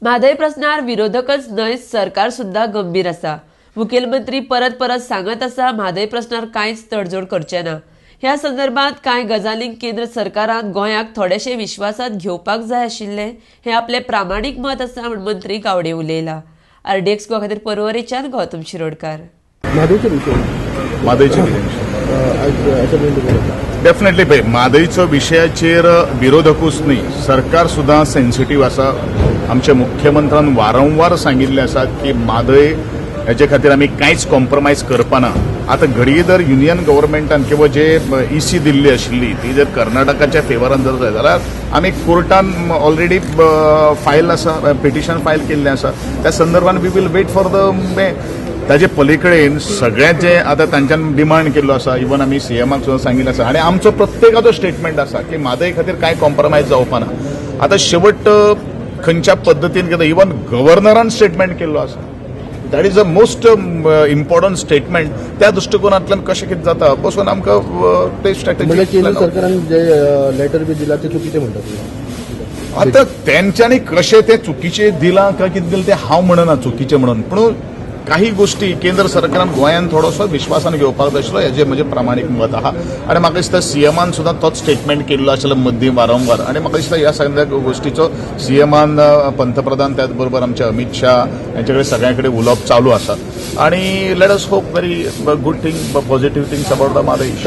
म्हादय प्रस्नार विरोधकच न्हय, सरकार सुद्दां गंभीर आसा. मुखेलमंत्री परत परत सांगत आसा, म्हादय प्रस्नार कांयच तडजोड करचे ना. ह्या संदर्भात कांय गजालींक केंद्र सरकारान गोंयाक थोडेशें विश्वासात घेवपाक जाय आशिल्लें, हें आपलें प्रामाणीक मत आसा म्हूण मंत्री गावडे उलयला. आरडीएक्स गोवा खातीर पर्वरेच्यान गौतम शिरोडकार. म्हादयचो विशय. म्हादयचे कितें? आज असेंब्लीन उलयता. डेफिनेटली पळय, म्हादयचो विशयाचेर विरोधकूच न्ही, सरकार सुद्दां सेन्सिटीव आसा. आमच्या मुख्यमंत्र्यान वारंवार सांगिल्लें आसा की म्हादय हेजे खातीर आमी कांयच कॉम्प्रोमायज करपाना. आतां घडये जर युनियन गव्हर्मेंटान किंवा जे इसी दिल्ली आशिल्ली ती जर कर्नाटकाच्या फेवरान जर जाय जाल्यार आमी कोर्टान ऑलरेडी फायल आसा, पिटिशन फायल केल्लें आसा. त्या संदर्भान we will wait for the may. ताजे पलीकडेन सगळ्यांत जे आतां तांच्यान डिमांड केल्लो आसा, इवन आमी सीएमाक सुद्दां सांगिल्लें आसा आनी आमचो प्रत्येकाचो स्टेटमेंट आसा की म्हादय खातीर कांय कॉम्प्रोमायज जावपा ना. आतां शेवट खंयच्या पद्दतीन कितें, इवन गव्हर्नरान स्टेटमेंट केल्लो आसा, that is a most important statement. त्या दृश्टिकोनांतल्यान कशें कितें जाता बसून आमकां ते म्हणजे स्ट्रॅटेजी. केंद्र सरकारान जे लेटर बी दिला ते चुकीचे म्हणटा तुमी? आता तेंच्यांनी कशें तें चुकीचें दिलां काय कितें दिलां तें हांव म्हणना चुकीचें म्हणून, पूण काही गोश्टी केंद्र सरकारान गोंयान थोडोसो विश्वासान घेवपाक जाय आशिल्लो, हेजें म्हजें प्रामाणीक मत आहा. आनी म्हाका दिसता सीएमान सुद्दां तोच स्टेटमेंट केल्लो आशिल्लो मदीं वारंवार आनी म्हाका दिसता ह्या सगळ्या गोश्टीचो सीएमान, पंतप्रधान, त्याच बरोबर आमचे अमित शाह यांचे कडेन सगळ्यां कडेन उलोवप चालू आसा आनी let us hope very good thing, positive things about the Mhadei.